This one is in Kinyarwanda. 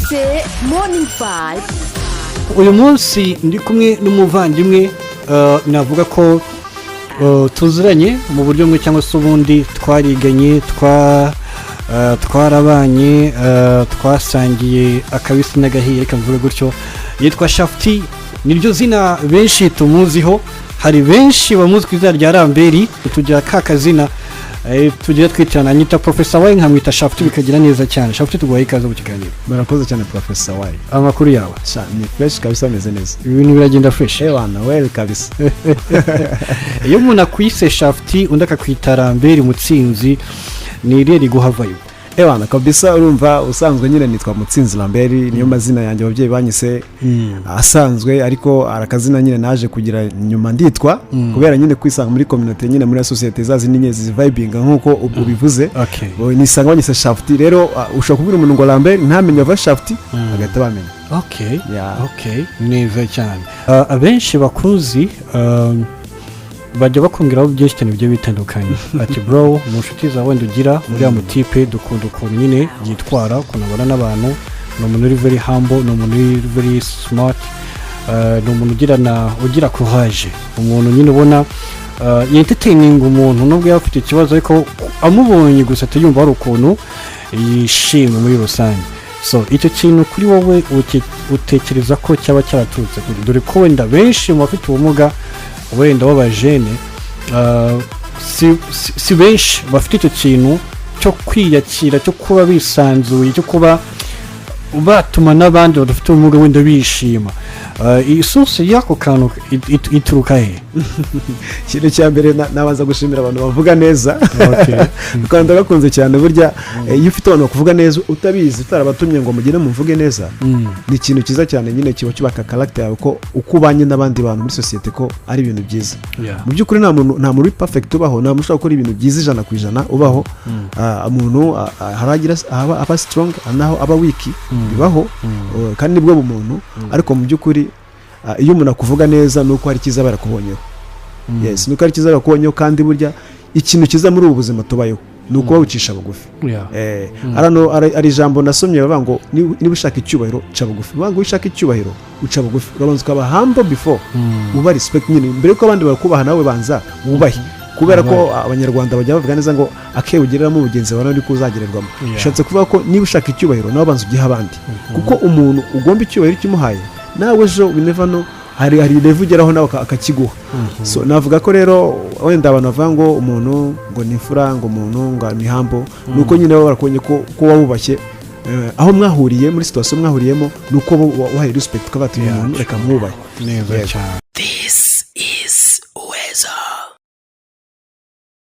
Bise Morning Vibe. Uyu munsi ndi kumwe n'umuvandimwe, navuga ko tuziranye mu buryo bumwe cyangwa se ubundi. Twariganye, twarabanye, twasangiye akabisi n'agahiye, reka mvuge gutyo. Yitwa Shafuti, niryo zina benshi tumuziho. Hari benshi bamuzi ku izina rya Ramberi. Tugira ka kazina tugira twitirana, nyita Professor Wayi, nkamwita Shafuti, bikagira neza cyane. Shafuti, tuguhaye ikaze mu kiganiro. Murakoze cyane, Professor Wayi. Amakuru yawe? Sha, ni fresh kabisa, ameze neza. Ibintu biragenda fresh? Ewana, well kabisa. Iyo umuntu akwise Shafuti, undi akakwita Ramberi Mutsinzi, ni irihe riguha vibe? Ewana kabisa, urumva usanzwe nyine nitwa Mutsinzi Lambert, niyo mazina yanjye ababyeyi banyise asanzwe, ariko hari akazina nyine naje kugira nyuma nditwa kubera nyine kwisanga muri community, nyine muri sosiyete za zindi nyine zivibinga nk'uko ubivuze. Nisanga banyise Shafuti. Rero ushobora kubwira umuntu ngo Lambert, ntamenye ava Shafuti, bagahita bamenya. Okay, neza cyane. Abenshi bakuzi bajya bakongeraho byinshi cyane bigiye bitandukanye, ati: "Bro, mu nshuti zawe wenda ugira uriya mutipe, dukunda ukuntu nyine yitwara, ukuntu abana n'abantu. Ni umuntu uri very humble, ni umuntu uri very smart, ni umuntu ugira na ugira courage, umuntu nyine ubona yentertaining umuntu nubwo yaba afite ikibazo, ariko amubonye gusa atayumva hari ukuntu yishimye muri rusange." So icyo kintu kuri wowe utekereza ko cyaba cyaraturutse kuri, dore ko wenda benshi mu bafite ubumuga, wenda b'abajene, si benshi bafite icyo kintu cyo kwiyakira, cyo kuba bisanzuye, cyo kuba batuma n'abandi badafite ubumuga wenda bishima. Iyi source y'ako kantu ituruka he? Ikintu cya mbere, nabanza gushimira abantu bavuga neza kuko ndagakunze cyane. Burya iyo ufite abantu bakuvuga neza utabizi, utarabatumye ngo mugire mumvuge neza, ni ikintu cyiza cyane nyine, kiba cyubaka character yawe, ko uko ubanye n'abandi bantu muri sosiyete, ko ari ibintu byiza. Mu by'ukuri nta muntu uri perfect ubaho, nta muntu ushobora gukora ibintu byiza 100% ubaho. Umuntu hari agira aba strong, naho aba weak, bibaho. Kandi nibwo bumuntu. Ariko mu by'ukuri iyo umuntu akuvuga neza, ni uko hari icyiza aba yarakubonyeho. Yes, ni uko hari icyiza yarakubonyeho. Kandi burya ikintu cyiza muri ubu buzima tubayeho ni ukuba wicisha bugufi. Hano hari ijambo nasomye bavuga ngo niba ushaka icyubahiro, ca bugufi. Bavuga ngo iyo ushaka icyubahiro uca bugufi, urabanza ukaba humble before uba respect nyine. Mbere yuko abandi bakubaha, nawe banza wubahe, kubera ko Abanyarwanda bajya bavuga neza ngo akewe ugereramo mugenzi wawe niko uzagererwamo. Bishatse kuvuga ko niba ushaka icyubahiro, nawe banza ugihe abandi, kuko umuntu ugomba icyubahiro ukimuhaye, nawe ejo, we never know, hari level ugeraho nawe akakiguha. So navuga ko rero wenda abantu bavuga ngo umuntu ngo ni imfura, ngo umuntu ngo ni humble, ni uko nyine baba barakubonye ko wabubashye aho mwahuriye, muri situation mwahuriyemo, ni uko wahaye respect, ukavuga ati: "Uyu muntu reka mwubahe." Neza Yego. cyane.